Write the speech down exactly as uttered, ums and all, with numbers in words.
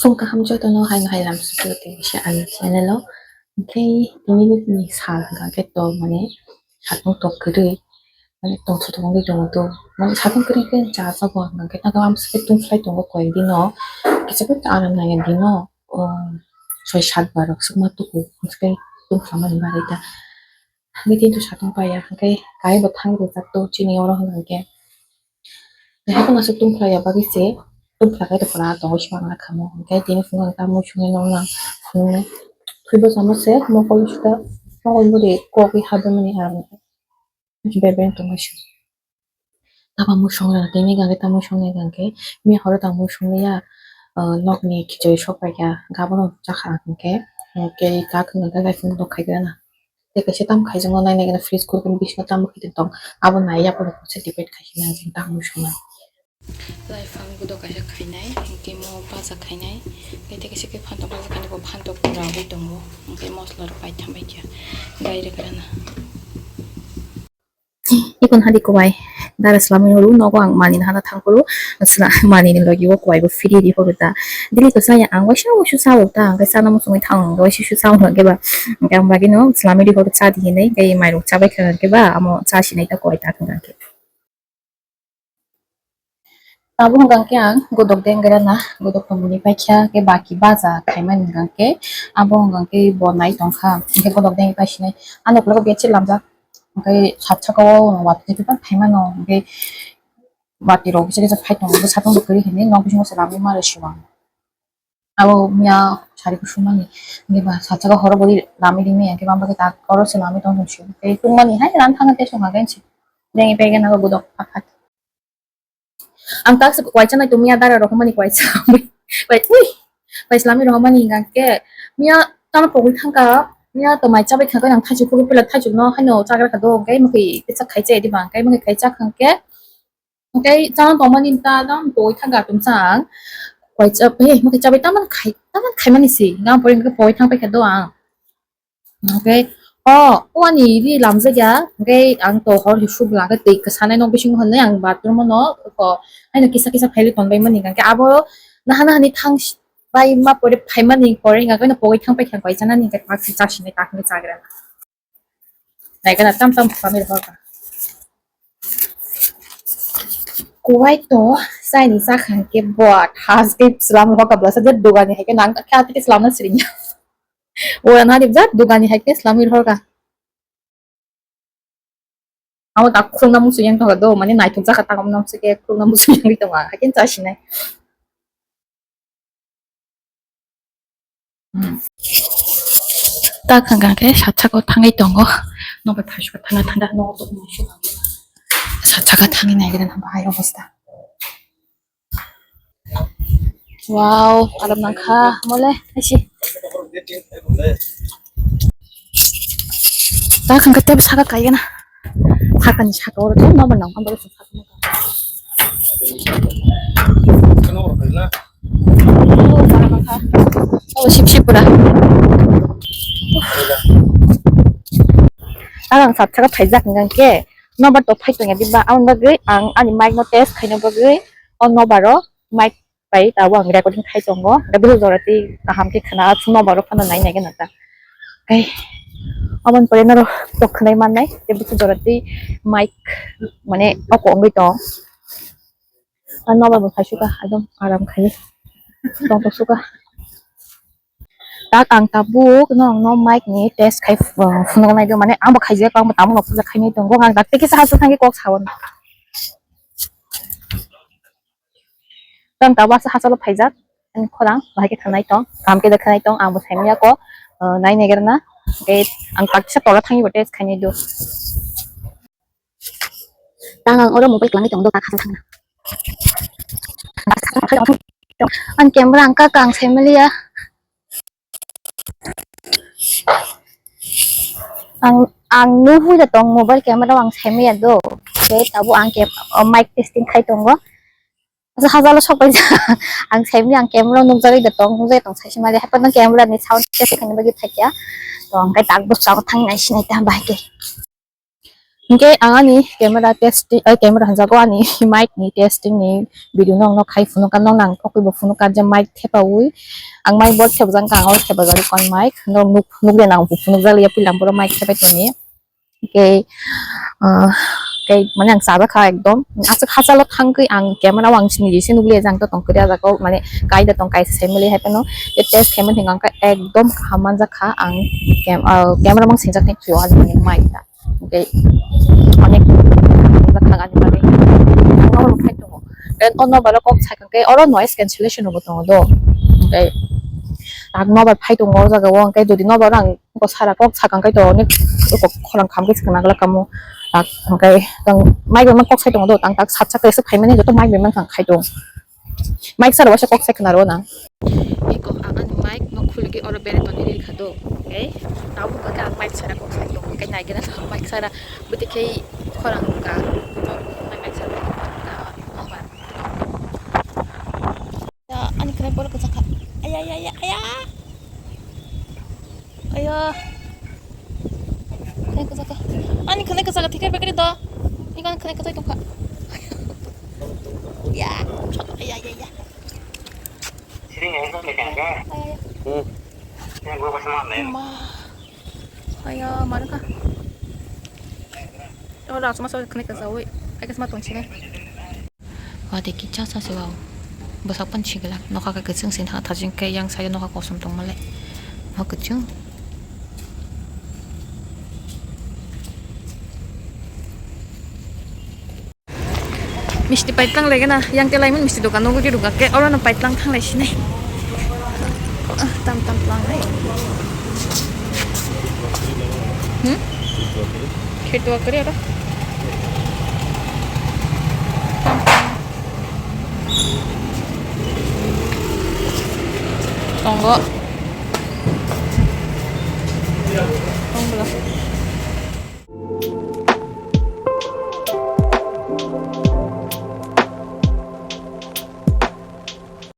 Tong kaham jotono hai hai lam sujud tini se ani channel o. Hwnkhe tini ni sal hwnkha khe to mane satung tok kwrwi mane tongthok tongwi tongo to. Mane satung kwrwi khe cha cha bo hwnkha khe tago amswk khe tungkhlai tongo koi dino. Kisa khe aram nangya dino, o, soi sat bar rok swkma tuku hwnkhe tungkhlaimani bagwi ta. Hwnkhe tini to satung paiya hwnkhe kai bo thang rwjak to chini oro hwnkha khe. Haikhe masa tungkhlai ya bagwi se tungkhlai khe tongphra tongo se mangna khamu. Hwnkhe tini phunukgo ang tamo songwi nokna phunuknwi thwibo chamo se mokol suda mokol bwrwi kokwi habimani ang bebeng tongwi se. Tamo mui songrwna tini hwnkhe tamo songni hwnkhe miya horo tamo songya, ah, nokni khichari sokpaikha gabono chakha hwnkhe, hwnkhe kak hwnkhe kaiphang dok khaikrana. Tei kaisa tamo khaijak nai nai gana fridge khulukhe bisino tamo khe tong abo nai yaporo se debate khaisina jeng tamo songna. Laifang gudo kaisa khainai, tei mo baja khainai, tei kaisa khe phantok baja khainai, bo phantok ragwi tongo, hwnkhe mosla rok paitham bai khe gai rwgwlana. Ikon hadi kubai dara swlamwi horo nogo ang manina hana thangphuru manini logi o kubai bo phiri ri horo ta. Dili to saya ang waisa waisa sao ta, hwnkhe sana muchungwi thang hwnkhe waisa waisa sao hwnkhe ba hwnkhe ang bagino swlamwi ri horo cha di hinwi tei mairok chabai kha hwnkhe ba amo cha sinai ta kubai ta hwnkhe. Abo hwnkha khe ang godok dengera na, godok tongmani paikha, khe baki baja khaimani hwnkha khe abo hwnkha khe bo nai tongkha, hwnkhe godok dengwi paisinai. Ano ukulukgo bed sheet lamjak, hwnkhe sat saka o watwi khe phano phaimano, hwnkhe watwi rok kisa kisa phai tongo, bwskango bo kwrwi hinwi nok bisingo se lamwi ma rw sio ang. Abo miya sari kusumani, hwnkhe ba sat saka horo bori lamwi rimani, hwnkhe bang bagwi tak oro se lamwi tong sio, tei tungmani hai ram thangkhe tei songkha khe se dengwi paigana bo godok phat phat. Ang tak se kuaisa nai tongmia dara rok mani kuaisa. Bai, ui. Bai slami rok mani hingka ke. Mia tamo pogwi thangka. Mia to mai chabai thangka nang thaichuk pogwi pela thaichuk no haino chagra kha do. Hingke mokhi tesa khai chai di bang. Hingke mokhi khai chak hingke. Hingke chang tong mani ta tamo pogwi thangka tum chang. Kuaisa, eh, mokhi chabai taman khai, taman khai mani si. Hingke ang pori hingke pogwi thang pai kha do ang. Hingke, o, o ani ri lamjak ya, hingke ang to hor hwsuk lage twi kwsanai nok bisingo hinui ang bathroom o no, ko, haino kisa kisa phailwi tonbaimani, hingke abo naha naha ni thang bai ma pore phaimani pore hingke no pogwi thang paikha koi chanani hingke tak si chasinai tak hingke chagra. Naikhe na tam tam khamir hor ka. Kuwai to, saini sakha hingke bo thas ke slam hor ka blasa je dogani haike nang kha tike slam na sirinya. Ora na dibjak dogani hai khe slamwi rohorkha. Amo tak khulumna muchung yang tongkha do, mane naithok jakha tak amo se khe khulumna muchung yangwi tongkha, hai khe cha sinai. Hmm. Tak hwnkha khe sat saka o thangwi tongo, nokbar phai sukha thangna thangna nogo tongmani sukha. Sat saka thangwi naigra nang bahai obostha. Wow, aram nangkha, mole, aisi. Tak hwnkha tei saka kaigana. Sakani saka oro tei nobar nangkha bagwi saka nangkha. Oh, aram nangkha. Oh, sip sip pura. Aram sat saka phaijak hwnkha khe. Nobar to phai tongya diba, aboni bagwi ang ani mic no test khaina bagwi o nobar o mic bai tabuk ang recording khai tongo. Hwnkhe busu jora twi kaham khe khwna, aswk nobar o phano nai nai gana ta. Tei aboni pore norok tok khwnai mannai, tei busu jora twi mic mane oko wngwi tong. Ang nobar bo khai sukha, ekdom aram khai. Tong tong sukha. Tak ang tabuk no, no mic ni test khai, uh, phunuk nai do, mane ang bo khaijak, ang bo tamo no puja khainai tongo, ang tak tei kisa hachal thangwi kok sao. Tang tabuk asa hachalo phaijak, ani khorang bahai khe thangnai tong, kaham khe da khanai tong, ang bo saimanya ko, uh, nai naigra na, tei ang tak kisa tola thangwi bo test khainai do. Tang ang oro mobile kwlangwi tong do, tak hachal thangna. Ang camera ang kaka ang saimaliya. Ang, ang nuhui da tong mobile camera ang saimaliya do. Khe tabuk ang cam-, o, mic testing khai tongo. Asa hachalo sok pai ang saimaliya ang camera nukjagwi da tong, nukjagwi tong saisi mali. Haikhe no camera ni sound test khaina bagwi phaikha. To ang khe tak bwskango thangwi naisinai ta bahai khe. Hingke ang ani camera testing, eh, camera hanjago ani mic ni testing ni video no, no khai phunukha, no nang kokoi bo phunukha je mic thepaui. Ang mic bo thepjak kha, ang oro thepjak kon mic. No nuk, nuk de nang phunukjak liya puila ang boro mic thepai tongni. Hingke, ah, hingke mane ang chajak kha ekdom. Aswk hachalo thangkhe ang camera o ang sini je se nukliya je ang to tongkhe ah jaga o mane kaida tong kaisa sai mili hai phano. Tei test khaimani hwnka hwnkhe ekdom kaham manjak kha ang cam-, ah, camera mang singjak thank you ani mic ta. Hingke onek manjak kha ani bagwi. Nobar phai tongo. Tei o nobar o kok sai kha hwnkhe oro noise cancellation rwgo tongo do. Hingke ang nobar phai tongo o jaga o hingke jodi nobar ang Kok sara kok sakang kai to, onek kok khorang kham khe swkang nang glak kamo. Tak hwnkhe tang mic bai ma kok sai tongo do, tang tak sat sak khe swk phaimani joto mic bai ma khai tong. Mic sara waisa kok sai khna rw na. Eko ang ani mic no khuligi oro bere toni ri kha do. Okay. Tabo hwnkhe ang mic sara kok sai tong. Hwnkhe nai gana mic sara bwtwi khe khorang ka. Mic sara khorang ka. Ya, ani khwnai borok kwchak kha. Aya, aya, aya, aya. Aya. Khwnai kwchak kha. Ani khwnai kwchak kha, thikar bakri do. Ni kan khwnai kwchak tong kha. Ya, aya, aya, aya. Sini yang kau pegang ke? Aya, aya. Hmm. Yang gua pasang mana? Ma. Aya, mana kah? Oh, langsung masuk khwnai kwchak wi. Ai, kasma tong sini. Watwi kisa sa se o. Bwsak pan si glak. Nokha khe kwchwng se tha, thajin khe yang sayo nokha kosom tongma le. Nokha kwchwng. Misti pai tang lege na, yang te laimani misti dokan nungwi rwgak khe, oro no pai tang thang lai sinai. Ah, tam tam tlang lai. Hmm? Khe dua kari oro. Tongo. Tong bwla.